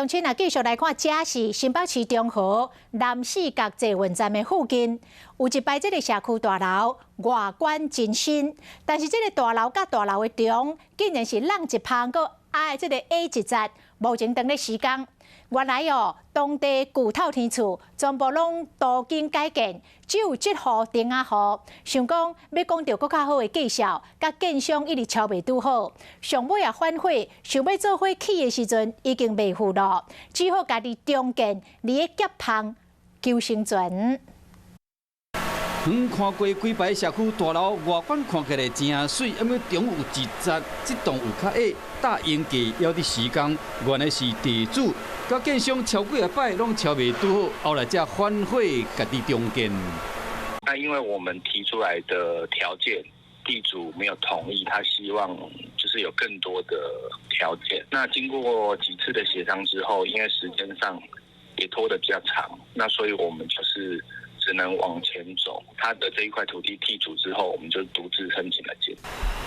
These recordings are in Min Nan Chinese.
鄉親啊，繼續來看，這是新北市中和南勢角捷運站的附近，有一排這个社區大樓，外觀真新，但是這个大樓佮大樓的牆，竟然是挵一棚閣挨這个矮一截，目前正咧施工。原來哦，當地舊透天厝全部攏都更改建，只有這戶釘仔戶，想講欲講著閣較好的價數，佮建商一直敲袂拄好，上尾也反悔，想欲做伙起的時陣已經袂赴咯，只好家己重建，佇咧夾縫求生存。遠看過幾排社區大樓，外觀看起來誠媠，毋過中有一節，這棟有較矮，搭鷹架猶佇施工，原來是地主佮建商敲幾仔擺攏敲袂拄好，後來才反悔家己重建。那因為我們提出來的條件，地主沒有同意，他希望就是有更多的條件。那經過幾次的協商之後，因為時間上也拖得比較長，那所以我們就是只能往前走。他的這一塊土地剔除之後，我們就獨自申請來建。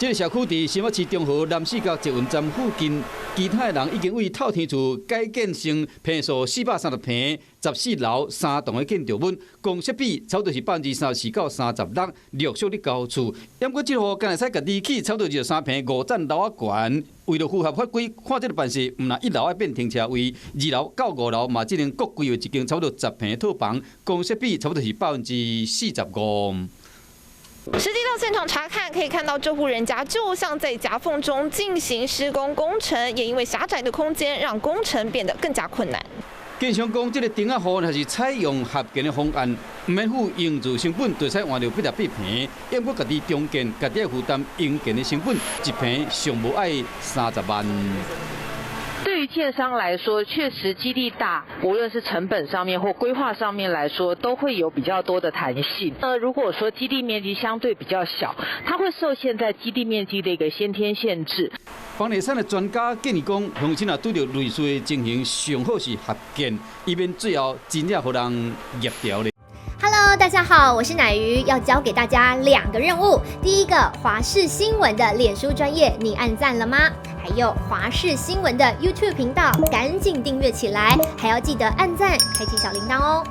這个社區佇新北市中和南勢角捷運站附近，其他的人已經為透天厝改建成坪數430坪、14樓三棟的建築物，公設比差不多是34%到36%，陸續咧交厝。毋過這戶敢會使家己起，差不多23坪五層樓仔懸。為了符合法規，看這个辦事，毋但一樓愛變停車位，二樓到五樓嘛，只能各規劃一間差不多10坪套房，公設比差不多是45%。實際到現場查看，可以看到這戶人家就像在夾縫中進行施工工程，也因為狹窄的空間，讓工程變得更加困難。建商講，這个釘仔戶若是採用合建的方案，毋免付營造成本，就使換著88坪。毋過家己重建，家己愛負擔營建的成本，一坪上無愛30萬。對於建商來說，確實基地大，無論是成本上面或規劃上面來說，都會有比較多的彈性。那如果說基地面積相對比較小，它會受限在基地面積的一個先天限制。房地產的專家建議講，鄉親若拄著類似的情形，上好是合建，以免最後真正予人挾掉咧。 Hello，大家好，我是乃瑜，要交給大家兩個任務。第一個，華視新聞的臉書專頁，你按讚了嗎？還有華視新聞的 YouTube 頻道，趕緊訂閱起來，還要記得按讚，開啟小鈴鐺哦。